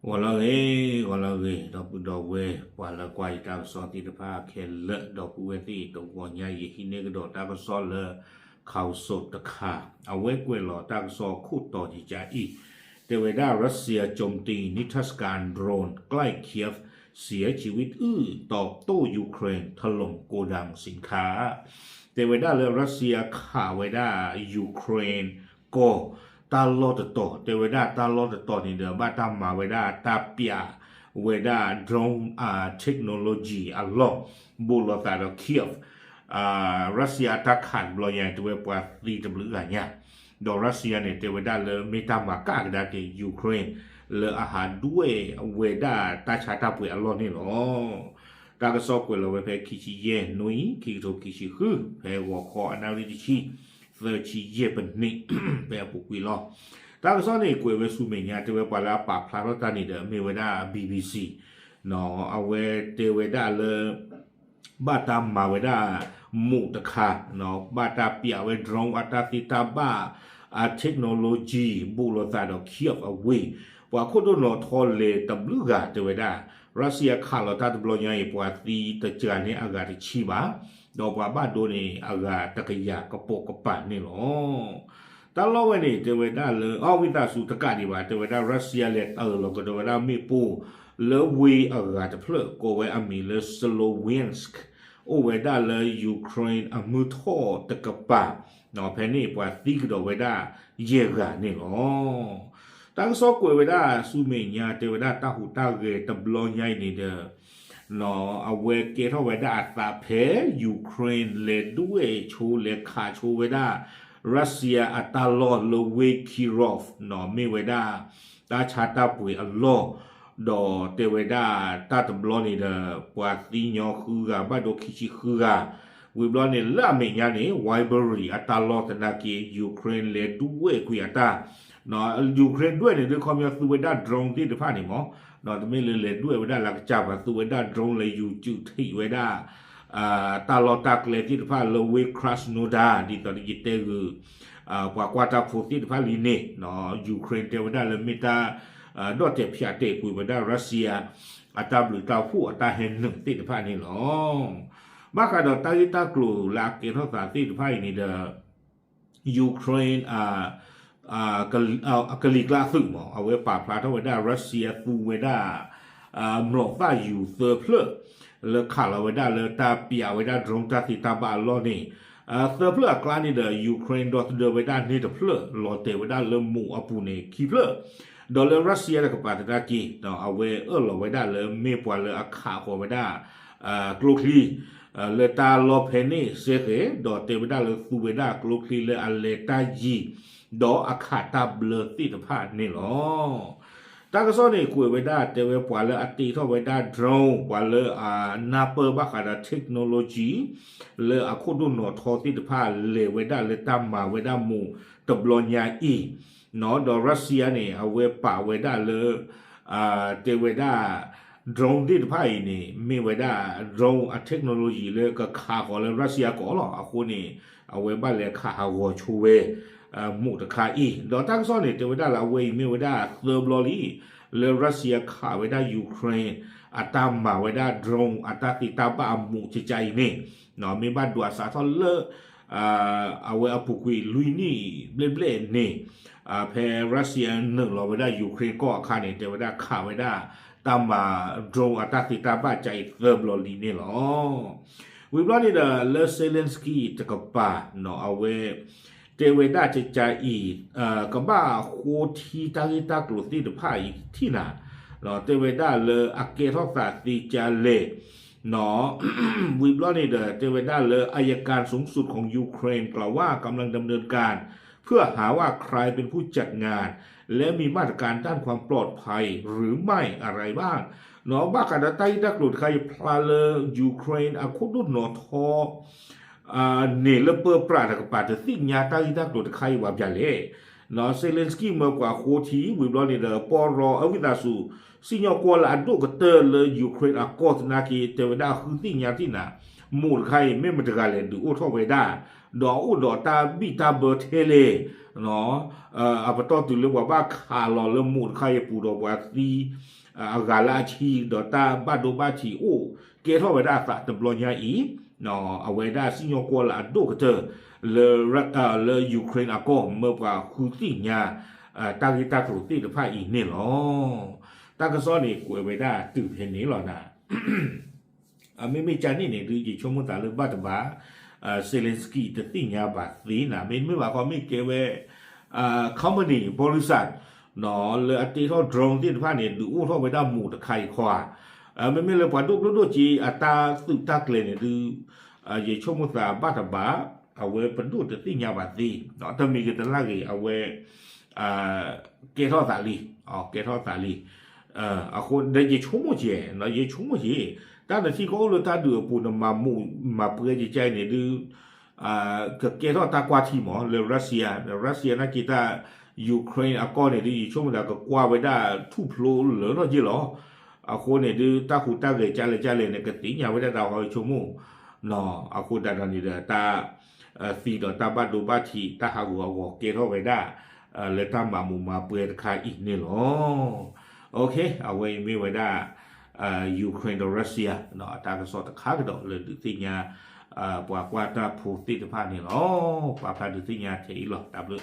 ဂီၤလၢအဂ့ၤ, ဂီၤလၢအဂ့ၤ, ဒီပုၢ်ဒီဝဲၢ် ပှၤလၢကွၢ်ယတၢ်ကစီၣ်သ့ၣ်တဖၣ်ခဲလၢာ်, ဒီပုၢ်ဝဲၢ်သ့ၣ်တဂီၤညါ ယဟံးန့ၢ်ကဒီးတၢ်ကစီၣ်လၢ ข่าวสด တခါ, အဝဲကွဲးလီၤတၢ်ကစီၣ်ခိၣ်တီကကါအံၤ, တဲဝဲဒၣ် รัสเซียโจมตีนิทรรศการโดรนใกล้เคียฟ เสียชีวิตอื้อ ตอบโต้ยูเครนถล่มโกดังสินค้า တဲဝဲဒၣ်လၢ ရၢၡီယါခးဝဲဒၣ် ယူၤခရ့ၣ်ကီၢ် တၢ်လီၢ်တတီၤ, တဲဝဲဒၣ်တၢ်လီၢ်တတီၤန့ၣ်ဒီး ဘၣ်တၢ်မၤဝဲဒၣ်တၢ်ပျးဝဲဒၣ် drone technology အလီၢ်, ဘူးလိာ်သးဒီး Kyiv ရၢၡီယါအတၢ်ခးတဘျီညါ တဲဝဲပှၤသံတဘျုးဂၤညါ, ဒီးရၢၡီယါန့ၣ် တဲဝဲဒၣ်လၢမ့ၢ်တၢ်မၤကၣ်ကဒါက့ၤ ယူၤခရ့ၣ် လၢအဟးဒွဲၣ်ဝဲဒၣ်တၢ်ဆါတၢ်ပှ့ၤအလီၢ်န့ၣ်လီၤ. တၢ်ကစီၣ်ကွဲးလီၤဝဲဖဲခံဆံယဲၢ်နွံ ခံကထိခံဆံဃု ဖဲဂီၤခီအနၣ်ရံၣ်တဆံ သၢဆံယဲၢ်ပနံး ဖဲအပူၤကွံာ်လီၤ. တၢ်ကစီၣ်န့ၣ်ကွဲးဝဲဆူမဲာ်ညါ တဲဝဲပှၤလၢအပာ်ဖျါထီၣ်တၢ်န့ၣ်ဒီး မ့ၢ်ဝဲဒၣ် BBC အဝဲတဲဝဲဒၣ်လၢ ဘၣ်တၢ်မၤဝဲဒၣ် မိၢ်တခါ, ဘၣ်တၢ်ပျးဝဲ drone အတၢ်သ့တၢ်ဘၣ် အ technology ဘူးလိာ်သးဒီး Kyiv အဝ့ၢ်, ပှၤခိၣ်ဒိၣ်နီၤထီလဲၤတဘျုးဂၤတဲဝဲဒၣ်, ရၢၡီယါခးလီၤတၢ်တဘျီညါအံၤ ပှၤသံတစှၤန့ၢ်အဂၤတဆံဘၣ်, ဒီးပှၤဘၣ်ဒိန့ၣ်အဂၤတကယၤကပိာ်ကပၤန့ၣ်လီၤ. တၢ်လီၢ်ဝဲန့ၣ် တဲဝဲဒၣ်လၢ အဝံသးစူၤတကးဒံးဘၣ်, တဲဝဲဒၣ် ရၢၡီယါလဲၤတၢလီၤကဒီးဝဲဒၣ်မ့ၣ်ပိၢ် လၢဝ့ၢ်အဂၤတဖျၢၣ် ကိးဝဲအမံၤလၢ Sloviansk အိၣ်ဝဲဒၣ်လၢ ယူၤခရ့ၣ်အမုၢ်ထီၣ်တကပၤ, ဖဲန့ၣ်ပှၤသံကဒီးဝဲဒၣ်ယဲၢ်ဂၤန့ၣ်လီၤ. တၢ်ကစီၣ်ကွဲးဝဲဒၣ်ဆူမဲာ်ညါ တဲဝဲဒၣ်တၢ်ဟူးတၢ်ဂဲၤတဘျီညါအံၤန့ၣ်ဒီး အဝဲကဲထီၣ်ဝဲဒၣ်အသးဖဲ ယူၤခရ့ၣ် လဲၤဒွဲၣ်ဆိလဲၤခးဆိဝဲဒၣ် ရၢၡီယါအတၢ်လီၢ်လၢဝ့ၢ် Kirov မ့ၢ်ဝဲဒၣ် တၢ်ဆါတၢ်ပှ့ၤအလီၢ်, ဒီးတဲဝဲဒၣ်တၢ်တဘျီန့ၣ်ဒီး ပှၤသံညီဃုဂၤ ဘၣ်ဒိခံဆံဃုဂၤ, ဝံၤဘျီန့ၣ် လၢအမဲာ်ညါန့ၣ် ဝဲဘရံၤအတၢ်လီၢ်သနာ်က့ ယူၤခရ့ၣ် လဲၤဒွဲၣ်ကွံာ်အတၢ် ယူၤခရ့ၣ်ဒွဲၣ်န့ၣ် ဒုးခီပညီသူဝဲဒၣ် drone သ့ၣ်တဖၣ်န့ၣ်မး, တမ့ၢ်လၢလဲၤဒွဲၣ်ဝဲဒၣ်လၢကစၢ်ဘၣ် သူဝဲဒၣ် drone လဲၤယူၤစုးထံးဝဲဒၣ် တၢ်လီၢ်တၢ်ကျဲသ့ၣ်တဖၣ်လၢဝ့ၢ် Krasnodar ဒ်သိးဒီးယတဲဂုာ် ပှၤကွၢ်တၢ်ဖိသ့ၣ်တဖၣ်လံန့ၣ်, ယူၤခရ့ၣ် တဲဝဲဒၣ်လၢမ့ၢ်တၢ် ဒီၣ်တဲာ်ဖၠးတဲာ်ကွံာ်ဝဲဒၣ် ရၢၡီယါ အတၢ်ဘျုးတၢ်ဖှိၣ်အတၢ်ဟဲနုာ်သ့ၣ်တဖၣ်န့ၣ်လီၤ. ဘၣ်ဃးဒီးတၢ်ဂ့ၢ်တၢ်ကျိၤလၢအကဲထီၣ်သးသ့ၣ်တဖၣ်အံၤန့ၣ်ဒီး ယူၤခရ့ၣ် ကလံၤကျါသုးမး အဝဲပာ်ဖျါထီၣ်ဝဲဒၣ် ရၢၡီယါသူဝဲဒၣ် မျိာ်သၣ်ယူၤသၢဖျၢၣ် လၢခးလီၤဝဲဒၣ်လၢတၢ်ပျးဝဲဒၣ် drone တၢ်သ့တၢ်ဘၣ်အလီၢ်န့ၣ်, သၢဖျၢၣ်အကျါန့ၣ်ဒီး ယူၤခရ့ၣ် ဒီသဒၢဝဲဒၣ်န့ၢ်တဖျၢၣ် လီၤတဲာ်ဝဲဒၣ်လၢမိၢ်အပူၤန့ၣ်ခံဖျၢၣ်, ဒီးလၢရၢၡီယါတကပၤသနာ်က့ အဝဲအၢၣ်လီၤဝဲဒၣ်လၢမ့ၢ်ပှၤလၢအခးဃီၤဝဲဒၣ် ကျိချံ လၢတၢ်လီၢ်ဖဲန့ၣ်စ့ၢ်ကီး ဒီးတဲဝဲဒၣ်လၢသူဝဲဒၣ်ကျိချံလၢအလဲၤတၢ်ယံၤ ဒီးအခးတၢ်ဘျၢသ့ၣ်တဖၣ်န့ၣ်လီၤ. တၢ်ကစီၣ်န့ၣ်ကွဲးဝဲဒၣ် တဲဝဲပှၤလၢအတ့ထီၣ်ဝဲဒၣ် drone ပှၤလၢအနၢ်ပၢၢ်ဘၣ်ဃးဒီး technology လၢအခိၣ်ဒိၣ်နီၤထီသ့ၣ်တဖၣ်လဲၤဝဲဒၣ်လၢတၢ်မၤဝဲဒၣ်မိၢ်တဘျီညါအံၤ, ဒီးရၢၡီယါန့ၣ် အဝဲပာ်ဝဲဒၣ်လၢ တဲဝဲဒၣ် drone သ့ၣ်တဖၣ်အံၤန့ၣ် မ့ၢ်ဝဲဒၣ် drone အ technology လၢကခးဃီၤလၢရၢၡီယါကီၢ်လီၤ. အဃိန့ၣ် အဝဲဘၣ်လဲၤခးဟးဂီၤဆိဝဲ မိၢ်တခါအံၤ, ဒီးတၢ်ကစီၣ်န့ၣ် တဲဝဲဒၣ်လၢအဝဲအံၤမ့ၢ်ဝဲဒၣ်သၢဘျီလံ လၢရၢၡီယါခးဝဲဒၣ်ယူၤခရ့ၣ် အတၢ်မၤဝဲဒၣ် drone အတၢ်သ့တၢ်ဘၣ်အမိၢ်ကကါအံၤန့ၣ်, မ့ၢ်ဘၣ်ဒွးစးထီၣ်လၢ အဝဲအပူၤကွံာ်လွံၢ်နံၣ်ဘျဲၣ်ဘျဲၣ်န့ၣ်, ဖဲရၢၡီယါနုာ်လီၤဝဲဒၣ်ယူၤခရ့ၣ်ကီၢ်အခါန့ၣ် တဲဝဲဒၣ်ခးဝဲဒၣ် တၢ်မၤ drone အတၢ်သ့တၢ်ဘၣ်ကါအံၤသၢဘျီလံန့ၣ်လီၤ. ဝံၤဘျီန့ၣ်ဒီး လၢ Zelensky တကပၤ အဝဲ တဲဝဲဒၣ်ကကါအံၤ ကဘၣ်ဃိထံတၢ်ဂ့ၢ်တၢ်ကျိၤသ့ၣ်တဖၣ်အံၤထံၣ်နၤ, တဲဝဲဒၣ်လၢအကဲထီၣ်သးသ့ကါလဲၣ် ဝံၤဘျီန့ၣ်ဒီး တဲဝဲဒၣ်လၢ อัยการสูงสุดของยูเครนกล่าวว่ากำลังดำเนินการเพื่อหาว่าใครเป็นผู้จัดงานและมีมาตรการด้านความปลอดภัยหรือไม่ อะไรบ้าง ဘၣ်ဃးဒီးတၢ်ဂ့ၢ်တၢ်ကျိၤတခါအံၤ ဖျါလၢ ယူၤခရ့ၣ် အခိၣ်ဒိၣ်နီၤထီ န့ၣ်လၢပၢပြးတကပၤ တသ့ၣ်ညါတၢ်ဂ့ၢ်တၢ်ကျိၤတခါအံၤဝဲဘၣ်လဲၣ်. Zelensky မၢပှၤဃိထံ ဝံၤဘျီန့ၣ်ဒီး ပီၢ်ရီအဝံသးစူၤ စံၣ်ညီၣ်ကွီၢ်လၢအဒိၣ်ကတၢၢ်လၢ ယူၤခရ့ၣ် အကီၢ်သနာ်က့ တဲဝဲဒၣ်ဃုသ့ၣ်ညါသ့ၣ်နၤ မိၢ်တခါအံၤ မ့ၢ်မတဂၤလဲၣ်ဒုးအိၣ်ထီၣ်ဝဲဒၣ်, ဒီးအအိၣ်ဒီးတၢ်ဘံၣ်တၢ်ဘၢထဲလဲၣ်, အပတီၢ်တုၤလၢပှၤဘၣ်ခးလီၤလၢမိၢ်တခါအံၤအပူၤဒီးပှၤသံ အဂၤလၢအဆံ ဒီးတၢ်ဘၣ်ဒိဘၣ်ထံးအိၣ်ကဲထီၣ်ဝဲဒၣ်အသးတဘျီညါအံၤ, အဝဲဒၣ်စံၣ်ညီၣ်ကွီၢ်လၢအဒိၣ်ကတၢၢ် လၢ လၢ Ukraine အကီၢ် မၢပှၤဃုသ့ၣ်ညါ တၢ်ဂ့ၢ်တၢ်ကျိၤသ့ၣ်တဖၣ်အံၤန့ၣ်လီၤ. တၢ်ကစီၣ်န့ၣ်ကွဲးဝဲဒၣ်တုၤဖဲန့ၣ်လီၤနၤ. မ့မ့ၢ်ကန့ၣ်န့ၣ်ဒုး ယဆိကမိၣ်သးလၢဘၣ်တဘၣ် Zelensky တသ့ၣ်ညါဘၣ်သ့နၤ, မ့တမ့ၢ်ဘၣ်ခီမ့ၢ်ကဲဝဲ company ဘီရံစၢၣ် လၢအတ့ထီၣ် drone သ့ၣ်တဖၣ်န့ၣ် ဒုးအိၣ်ထီၣ်ဝဲဒၣ်မိၢ်တခါအံၤခီဧါ. မ့မ့ၢ်လၢပှၤဒိၣ်ကျိၣ်ဒိၣ်စ့အတၢ်သုးတၢ်ကျဲၤန့ၣ်ဒုး ယဆိကမိၣ်သးဘၣ်တဘၣ် အဝဲပဒိၣ်တသ့ၣ်ညါဘၣ်သ့, တမံၤဂ့ၤတလၢ်ဂ့ၤ အဝဲ ကဲထီၣ်သးလံ, ကဲထီၣ်သးလံ. အဃိဒီးယဆိကမိၣ်က့ၤ, ယဆိကမိၣ်က့ၤ, တၢ်နထံကီၢ်အိၣ်လၢတၢ်ဒုးအပူၤ နမၤမူးမၤပှဲၤကကဲအံၤန့ၣ်ဒုး ကကဲထီၣ်တၢ်ကွၢ်ထံမး လၢ Russia, Russia နာ်က့တၢ် Ukraine အကီၢ်န့ၣ်ဒုး ယဆိကမိၣ်သးကကွၢ်ဝဲဒၣ်ထူၣ်ဖျိလၢထီၣ်က့လီၤ. အဃိန့ၣ်ဒုး တၢ်ဟူးတၢ်ဂဲၤကလဲၣ်ကလဲၣ်န့ၣ် ကသ့ၣ်ညါဝဲဒၣ်တၢ်ဟီယဆိကမိၣ် အဃိဒၣ်ဒီးန့ၣ်ဒီး တၢ်သံဒီးတၢ်ဘၣ်ဒိဘၣ်ထံး တၢ်ဟးဂူာ်ဟးဂီၤကဲထီၣ်ဝဲဒၣ် လၢတၢ်မၤမူးမၤပှဲၤတခါအံၤန့ၣ်လီၤ. အဝဲအံၤမ့ၢ်ဝဲဒၣ် Ukraine ဒီး Russia အတၢ်ကစီၣ်တခါကဒီးလၢဒုးသ့ၣ်ညါ ပှၤကွၢ်တၢ်ဖိသ့ၣ်တဖၣ်န့ၣ်လီၤ. ပာ်ဖျါဒုးသ့ၣ်ညါထဲအံၤလီၤ. တၢ်ဘျုး